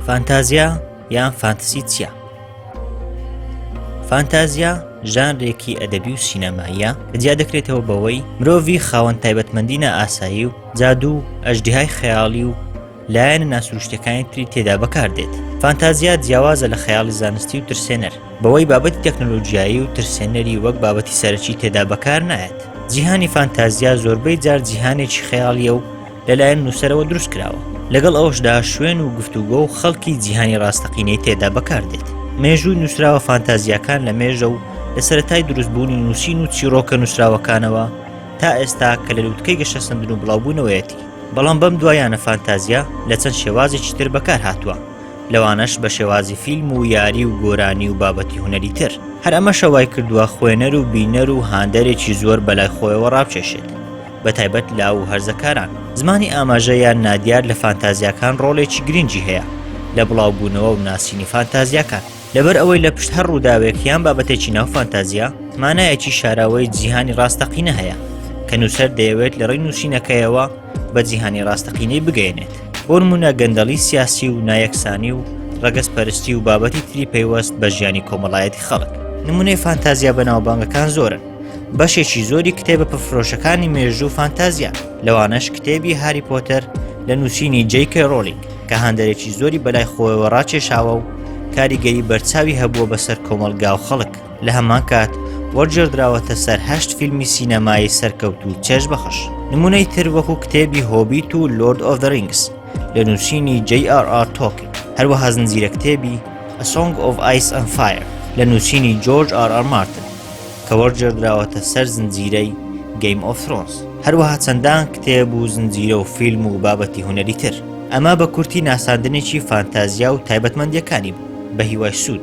فانتازیا یان فانتسی چییە؟ فانتازیا ژانرێکی ئەدەبی و سینەماییە کە جیا دەکرێتەوە بەوەی مرۆڤی خاوەن تایبەتمەندی نائاسایی و جادوو و ئەژدیهای خەیاڵی و لایەنە ناسروشتەکانی تری تێدا بەکاردێت. فانتازیا جیاوازە لە خەیاڵی زانستی و ترسێنەر، بەوەی بابەتی تەکنەلۆژیایی و ترسێنەری وەک بابەتی سەرەکی تێدا بەکار نایەت. جیهانی فانتازیا زۆربەی جار جیهانێکی خەیاڵیە و لەلایەن نووسەرەوە دروست کراوە، لەگەڵ ئەوەشدا شوێن و گفتوگۆ و خەڵکی جیهانی ڕاستەقینەی تێدا بەکاردێت. مێژووی نووسراوە فانتازیاکان لە مێژە و لە سەرەتای دروستبوونی نووسین و چیڕۆکە نووسراوەکانەوە تا ئێستا کە لە لوتکەی گەشەسەندن و بڵاوبوونەوەیەتی. بەڵام بەم دوایانە فانتازیا لە چەند شێوازێکی تر بەکار هاتووە، لەوانەش بە شێوازی فیلم و یاری و گۆرانی و بابەتی هونەری تر. هەر ئەمەشە وای کردووە خوێنەر و بینەر و هاندەرێکی زۆر بەلای خۆیەوە ڕابکێشێت، بەتایبەت لاو و هەرزەکاران. زمانی ئاماژە یان نادیار لە فانتازیاکان ڕۆڵێکی گرنگی هەیە لە بڵاوبوونەوە و ناسینی فانتازیاکان. لەبەر ئەوەی لە پشت هەر ڕووداوێک یان بابەتێکی ناو فانتازیا مانایەکی شاراوەی جیهانی ڕاستەقینە هەیە کە نووسەر دەیەوێت لە ڕێی نووسینەکەیەوە بە جیهانی ڕاستەقینەی بگەیەنێت. بۆ نموونە گەندەڵی سیاسی و نایەکسانی و ڕەگەزپەرستی و بابەتی تری پەیوەست بە ژیانی کۆمەڵایەتی خەڵک. نموونەی فانتازیا بەناوبانگەکان زۆرن، بەشێکی زۆری کتێبە پڕفرۆشەکانی مێژوو فانتازیان، لەوانەش کتێبی هاری پۆتەر لە نووسینی جەی کەی ڕۆلینگ کە هاندەرێکی زۆری بەلای خۆیەوە ڕاکێشاوە و کاریگەری بەرچاوی هەبووە بەسەر کۆمەڵگا و خەڵک، لە هەمان کات وەرگێڕدراوەتە سەر هەشت فیلمی سینەمایی سەرکەوتوو و چێژبەخش. نموونەی تر وەکو کتێبی هۆبیت و لۆرد ئۆف دە ڕینگس لە نووسینی جەی ئاڕ ئاڕ تۆڵکین، هەروەها زنجیرە کتێبی A Song of Ice and Fire لە نووسینی جۆرج ئاڕ ئاڕ مارتن. کە وەرگێڕدراوەتە سەر زنجیرەی Game of Thrones، هەروەها چەندان کتێب و زنجیرە و فیلم و بابەتی هونەری تر. ئەمە بە کورتی ناساندنێکی فانتازیا و تایبەتمەندییەکانی بوو، بە هیوای سوود.